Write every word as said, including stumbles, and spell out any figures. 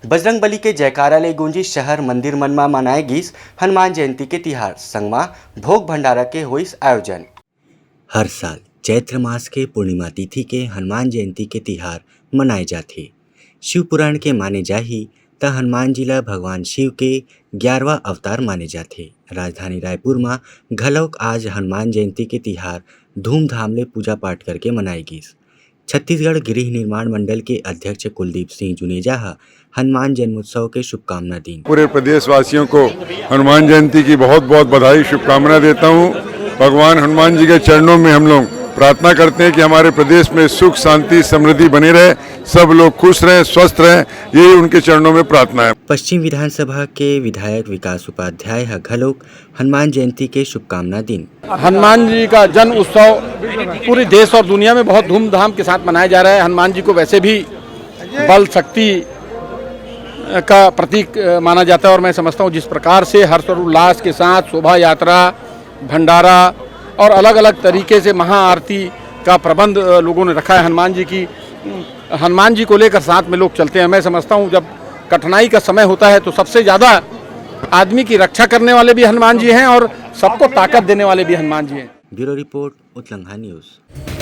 बजरंग बली के जयकारा ले गूंजिस शहर, मंदिर मन म मनाए गिस हनुमान जयंती के तिहार। संगमा भोग भंडारा के होइस आयोजन। हर साल चैत्र मास के पूर्णिमा तिथि के हनुमान जयंती के तिहार मनाए जाथे। शिव पुराण के माने जाही, त हनुमान जी ला भगवान शिव के ग्यारहवाँ अवतार माने जाथे। राजधानी रायपुर म घलौक आज हनुमान जयंती के तिहार धूमधाम ले पूजा पाठ करके मनाए गिस। छत्तीसगढ़ गृह निर्माण मंडल के अध्यक्ष कुलदीप सिंह जुनेजा ह हनुमान जन्मोत्सव के शुभकामना दीन। पूरे प्रदेशवासियों को हनुमान जयंती की बहुत बहुत बधाई, शुभकामना देता हूँ। भगवान हनुमान जी के चरणों में हम लोग प्रार्थना करते हैं कि हमारे प्रदेश में सुख, शांति, समृद्धि बनी रहे, सब लोग खुश रहें, स्वस्थ रहें, यही उनके चरणों में प्रार्थना है। पश्चिम विधानसभा के विधायक विकास उपाध्याय ह घलोक हनुमान जयंती के शुभकामना दीन। हनुमान जी का जन्म उत्सव पूरे देश और दुनिया में बहुत धूमधाम के साथ मनाया जा रहा है। हनुमान जी को वैसे भी बल, शक्ति का प्रतीक, अ, माना जाता है और मैं समझता हूँ, जिस प्रकार से हर्षोल्लास के साथ शोभा यात्रा, भंडारा और अलग-अलग तरीके से महाआरती का प्रबंध, अ, लोगों ने रखा है हनुमान जी की, हनुमान जी को लेकर साथ में लोग चलते हैं। मैं समझता हूँ, जब कठिनाई का समय होता है, तो सबसे ज़्यादा आदमी की रक्षा करने वाले भी हनुमान जी हैं और सबको ताकत देने वाले भी हनुमान जी हैं। Bureau report, Utlangha news.